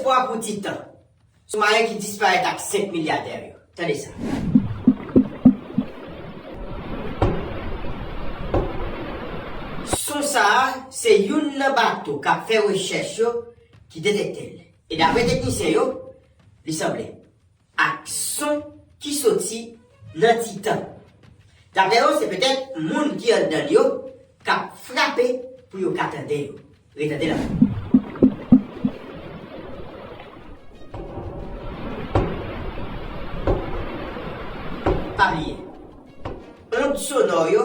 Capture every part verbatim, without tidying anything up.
Istwa pou Titan, soumaren ki disparèt ak senk milyadè yo. Tande sa. Son sa a, se youn nan bato k ap fè rechèch yo ki detekte l. E dapre teknisyen yo, li sanble ak son ki soti nan Titan. Daprè yo, se petèt moun ki anndan l yo k ap frape pou yo ka tande yo. Retande la. Pa bliye, ond sonò yo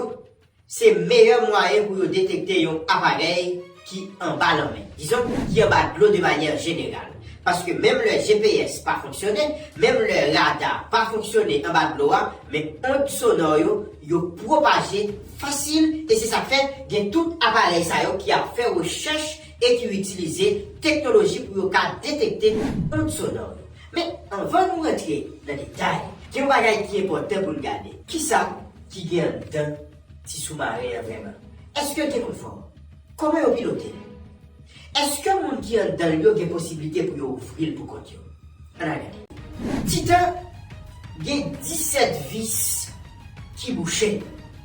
se meyè mwayen pou yo detekte yon aparèy ki anba lanmè. Dizon, ki anba dlo de manyè jeneral. Paske menm lè G P S pa fonksyone, menm lè rada pa fonksyone anba dlo a, men ond sonò yo, yo pwopaje fasil, e se sa k fè gen tout aparèy sa yo ki ap fè rechèch e ki itilize teknoloji pou yo ka detekte ond sonò yo. Men, anvan nou rantre nan detay, gen yon bagay ki enpòtan pou n gade. Kisa ki gen anndan ti soumaren an vrèman? Èske l gen konfò? Kòman yo pilote l? Èske moun ki anndan l yo gen posiblite pou yo ouvri l pou kont yo? Ann al gade. Titan gen disèt vis ki bouche.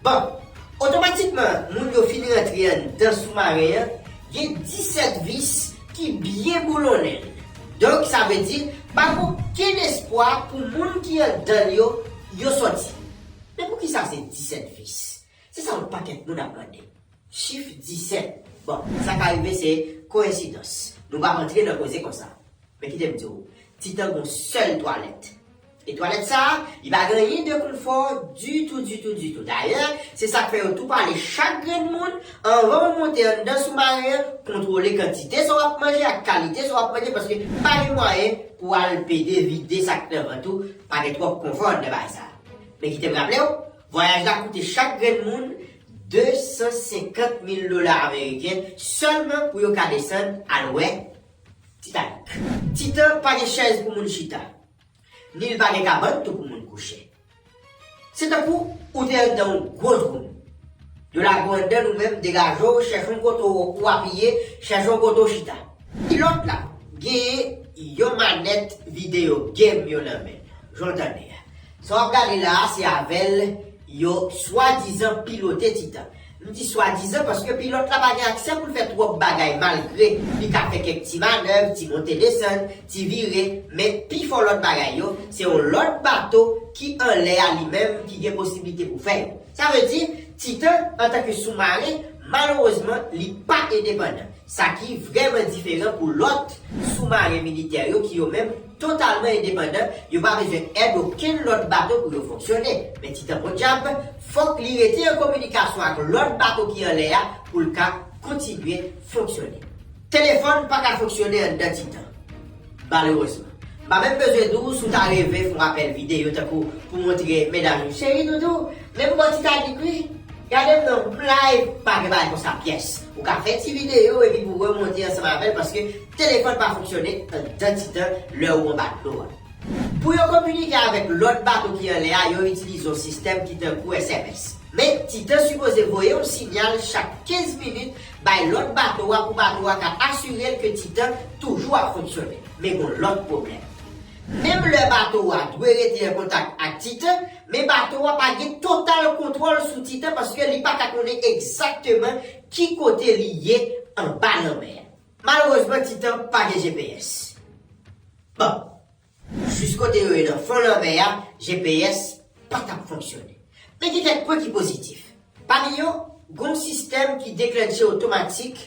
Bon, otomatikman, moun yo fin rantre anndan soumaren an, gen disèt vis ki byen boulonnen l. Donk, sa vle di, pa gen okenn espwa pou moun ki anndan l yo, yo sòti. Men poukisa se disèt vis? Se sa yon pakèt moun ap mande. Chif disèt. Bon, sa ka rive se koyensidans. Nou p ap antre nan koze konsa. Men kite m di w, Titan gon sèl twalèt. E twalèt sa a, li pa gen anyen de konfò ditou, ditou, ditou. Dayè, se sa k fè yo tou pale chak grenn moun, anvan w monte anndan soumaren an, kontwole kantite sa w ap manje ak kalite sa w ap manje, paske pa gen mwayen pou w al pede vide sa k nan vant ou, pa gen twòp konfò anndan bagay sa a. Men kite m raple w, vwayaj la koute chak grenn moun de san senkant mil dola ameriken sèlman pou yo ka desann al wè Titanik. Titan pa gen chèz pou moun chita, ni l pa gen kabann tou pou moun kouche. Se tankou ou te anndan yon gwo twoum. Yo lage w anndan l, ou menm, degaje w, chèche yon kote w apiye, chèche yon kote w chita. Pilòt la genyen yon manèt videyo game yo nan men l. Jan w tande a. Sa w ap gade la a, se avè l yo swadizan pilote Titan. M di swadizan paske pilòt la pa gen aksè pou l fè twòp bagay, malgre li ka fè kèk ti manèv, ti monte desann, ti vire, men pifò lòt bagay yo, se yon lòt bato ki anlè a li menm ki gen posiblite pou fè yo. Sa vle di, Titan, antanke soumaren, malerezman, li pa endepandan. Sa ki vrèman diferan pou lòt soumaren militè yo ki yo menm totalman endepandan, yo pa bezwen èd okenn lòt bato pou yo fonksyone. Men Titan podyab, fòk li rete an kominikasyon ak lòt bato ki anlè a pou l ka kontinye fonksyone. Telefòn pa ka fonksyone anndan Titan. Malerezman. M pa menm bezwen di w si w ta reve fè yon apèl videyo tankou pou montre medam yo, cheri doudou, men m bò Titanik wi. Gade m non, m live, pa gen bagay konsa pyès. Ou ka fè ti videyo epi pou remonte ansanm avè l paske telefòn pa fonksyone anndan Titan lè ou anba dlo a. Pou yo kominike avèk lòt bato ki anlè a, yo itilize yon sistèm ki tankou S M S. Men, Titan sipoze voye yon sinyal chak kenz minit bay lòt bato a pou bato a ka asire l ke Titan toujou ap fonksyone. Men gon lòt pwoblèm. Menm lè bato a dwe rete an kontak ak Titan, men bato a pa gen total kontwòl sou Titan paske li pa ka konnen egzakteman ki kote li ye anba lanmè a. Malerezman, Titan pa gen G P S. Bon, jis kote yo ye nan fon lanmè a, G P S pa t ap fonksyone. Men gen kèk pwen ki pozitif. Pami yo, gon sistèm ki deklanche otomatik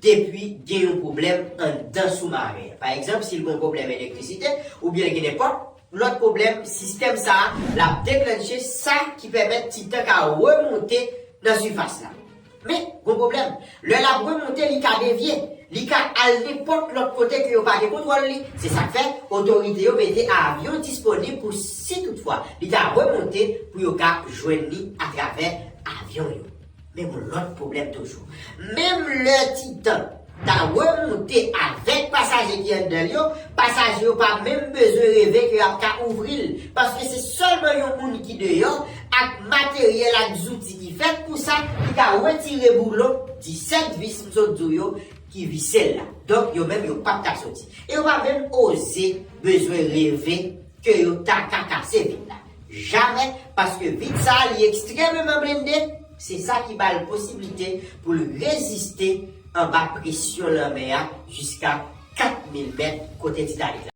depi gen yon pwoblèm anndan soumaren an. Pa egzanp, si l gon pwoblèm elektrisite oubyen l gen nenpòt lòt pwoblèm, sistèm sa a, l ap deklanche sa ki pèmèt Titan ka remonte nan sifas la. Men, gon pwoblèm. Lè l ap remonte, li ka devye. Li ka al nenpòt lòt kote ke yo pa gen kontwòl li. Se sa k fè otorite yo mete avyon disponib pou si toutfwa li ta remonte pou yo ka jwenn li atravè avyon yo. Men gon lòt pwoblèm toujou. Menm lè Titan ta remonte avèk pasaje ki anndan l yo, pasaje yo pa menm bezwen reve ke y ap ka ouvri l, paske se sèlman yon moun ki deyò ak materyèl ak zouti ki fèt pou sa ki ka retire boulon disèt vis m sot di w yo ki vise l la. Donk, yo menm, yo p ap ka soti. E yo pa menm oze bezwen reve ke yo ta ka kase vit la. Jamè, paske vit sa a, li ekstrèmeman blende, se sa ki ba l posiblite pou l reziste anba presyon lanmè a jiska kat mil mèt kote Titanik la.